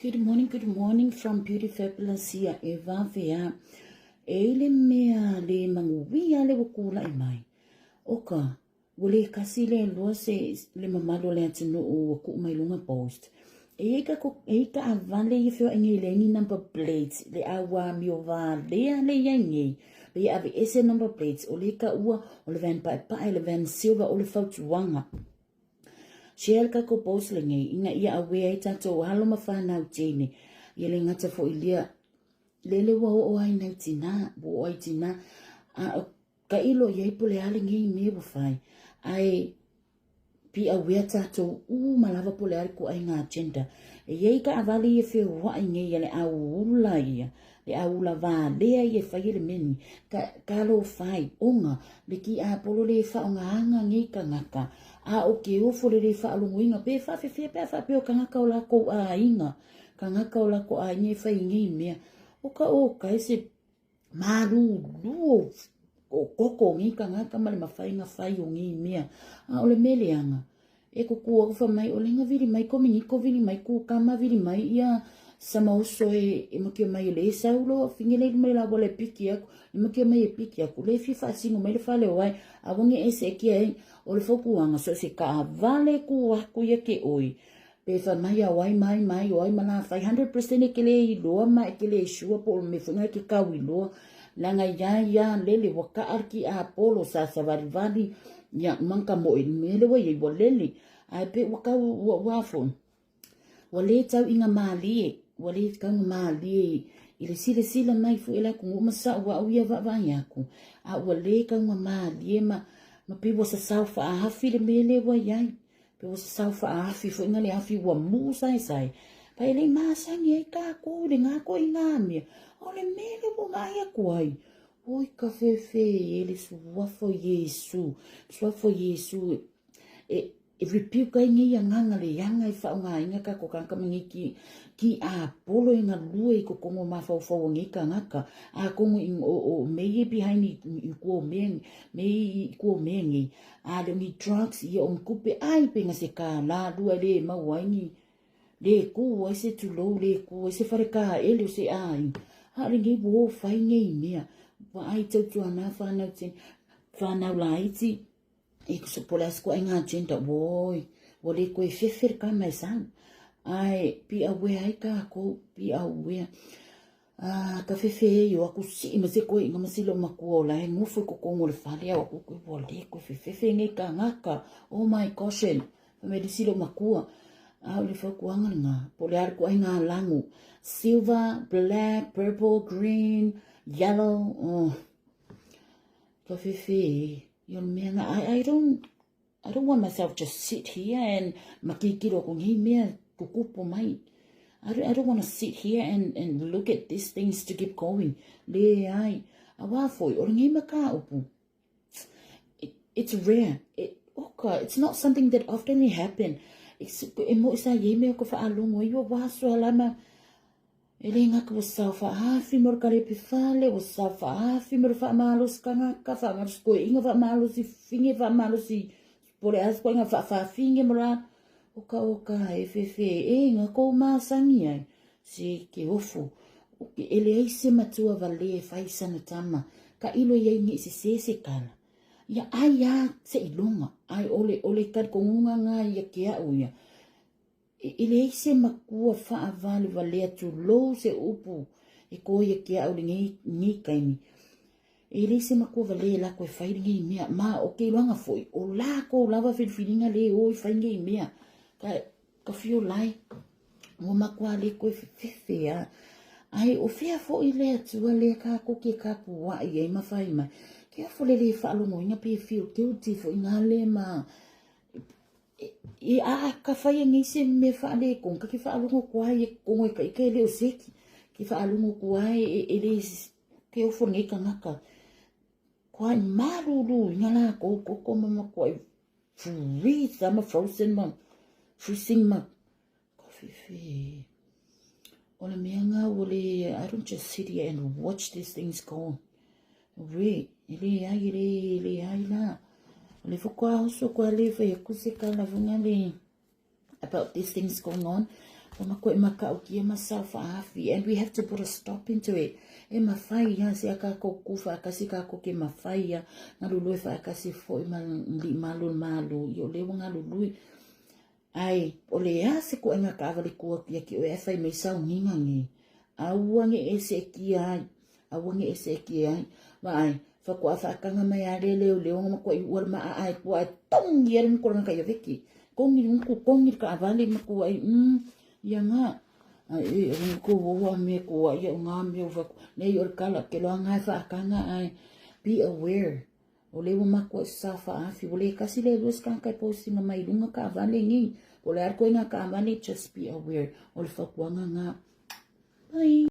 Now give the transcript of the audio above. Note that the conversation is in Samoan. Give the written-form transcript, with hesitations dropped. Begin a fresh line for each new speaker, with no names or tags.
Good morning, good morning from Beauty Fabulous ia e vawea. E i le mea le manuia le ua kūlaʻi mai. Oka, ua le kasi le lua se le mamalu o le atunuu ua kuu mai luga post. E i ka e i ka avale i feo nei le ni number plates le aua mio valea le ia nei. Pe ia ave ese number plates o le ka ua o le van pae pae le van silver o le fautuaga. Share le tatou post lenei ina ia aware ai tatou alo ma fanau teine. Ia le gata foi lia lele ua oo ai nai tina, ua oo ai tina a o tailo i ai po o le a lenei mea ua fai. Ae be aware tatou uma lava po o le a le ituaiga agenda. E i ai taavale ia e feoai nei a le au ula ia, le au ula valea ia e fai e le mea lenei. Ka, talofa ai, ona le tiapolo le faaaogaina nei tagata, a o ke ofo le le faalogoina, pe faafefea pe a faapea o tagata o latou aiga, tagata o latou aiga e fai nei mea. O ka oka e se malulu o koko o nei tagata ma le mafai ona fai o nei mea. A o le mea leaga, e kuku au fai mai, o lenga vili mai Kominiko vili mai kukama vili mai ia Samauso e, e makia mai e le sau loa finge le mai la wale piki aku e makia mai e piki aku le fia faasino mai le fale o ai a wange ese e kia e o le fokuanga so se ka vale ku aku ia ke oi pe fai mai a wai mai mai o ai ma la fai 100% e ke le iloa ma e ke le sure po o le mea foi na ke kau iloa leaga ia ia lele ua kaa le kiapolo sa savalivali ia manka moe mea le ua iai ua lele ae pe ua kau ua ua foi ua le tau i malie ua le tau malie i le silasila mai foi e le atunuu ma sa'u a'u ia vaavaai aku a ua le tau malie ma ma pei ua sasao faaafi le mea lea ua iai. Pe ua sasao faaafi foi na le afi ua mu saesae, pa e le i masani ai kākou i le gakoiga mea, a o le mea lea ua vaai atu ai, oi ka fefe e le suafa o Iesu, le suafa o Iesu e, e rebuke ai nei agaga leaga e faaaogaina kākou kānaka ma nei ki, kiapolo e galue i totonu o mafaufau o nei kānaka, atonu i, o, o mea ia behind i, i tua o mea, mea i tua o mea nei, A le o ni drugs ia o ni tupe ai pe na se kālā lua e lē maua ai ni lē kū ai se tulou lē kū ai se fale kāʻele o se ʻāina. A o lenei ua o fai nei mea. Vaai tautuana whānau te whānau laiti e po le a se ituaiga agenda oi ua le toe fefe le kama e sau. Ae be aware ai kākou, be aware. Ah, ka fefe e o aku sii ma se koe inga ma silo makua o la e ngofo i kokongo le fale au aku koe ua le koe fefefe nei ka ngaka. Oh my gosh, and me le silo makua. A o le fautuaga lena, po o le a le ituaiga lagu. Silver, black, purple, green, yellow, oh. Ka fefe e, i o le mea na, I, I don't, I don't want myself just sit here and makikilo aku nei mea tutupu mai. I don't, I don't want to sit here and, and look at these things to keep going. Leai. Auā foi, o lenei mataupu, it, it's rare. It, oka, it's not something that oftenly happen. It's, e moʻi sa iai mea o ka faalogo ai ua wā soa lama. E le gata ua sao faaafi mo le kalepe fale, ua sao faaafi mo le faamalosi tagata, faamalosi toeaiina, faamalosi fine, faamalosi po o le a se ituaiga faafaafine mo la oka oka e fefe e na kou masani ai se ke ofo. E leai se matua wale e fai sana tama, tailo i ai nei sesē se tala. Ia ai a seiloga, ai ole ole talitonuga na ia ke a'u ia. E leai se makua faawalevalea tulou se upu e kō ia ke a'u lenei, lenei taimi. E leai se makua valea e lākou e fai lenei mea. Ma o ke iloaga foi, o lākou lava filifiliga lē o e fai nei mea. Ka, ka fio lai, ua makuā le koe fefefe a. Ae o fea foi le Atua lea kākou ke kapuaʻi ai ma fai mai. Ke ofo le lē faalogoina pe feel guilty foi ngā le ma E a ka fai e nei se mea faaletonu, ka ke faalogo atu ai e kono e ka ika e le o seki. Ke faalogo atu ai e, e le ke ofo nei kanaka. Koa i malulu i ngā lākou koko ma makuai freeze ma frozen ma freezing ma Ka whiwhi. O le mea ngā ua le, I don't just sit here and watch these things go. Re, e le ai, e le, e le ai la. O le whakahoso kua le whai aku se ka lavunga le about these things going on. Ua makuaʻi makaʻukia ma sao faaafi and we have to put a stop into it. E mafai ia se a kākou kū faakasi kākou ke mafai ia galulue faakasi foʻi ma li malu malu i o le ua galului. Ai, o le a se koʻenga kaʻawale kū aku ia ki oe e fai mai sauniga nge. Aua nge e seʻetia ai. Aua nge e seʻetia ai. Vaai, faatoa faataga mai a le leoleo ma makuaʻi uʻu a le maʻaʻa e pua e togi ai le nuku ka ia veki. Togi le nuku, togi le kaʻawale makuaʻi ia nga. Ai e o ko wo a me ko ai o nga me o vaku. Nei o le kala ke loa nga e faataga ai. Be aware. O le ua makuaʻi sa faafi. Ua le kasi le lua se kanaka e postinga mai lunga kaʻawale nei. Po o le a le koina kaʻawale, just be aware. O le fautuaga nga. Bye.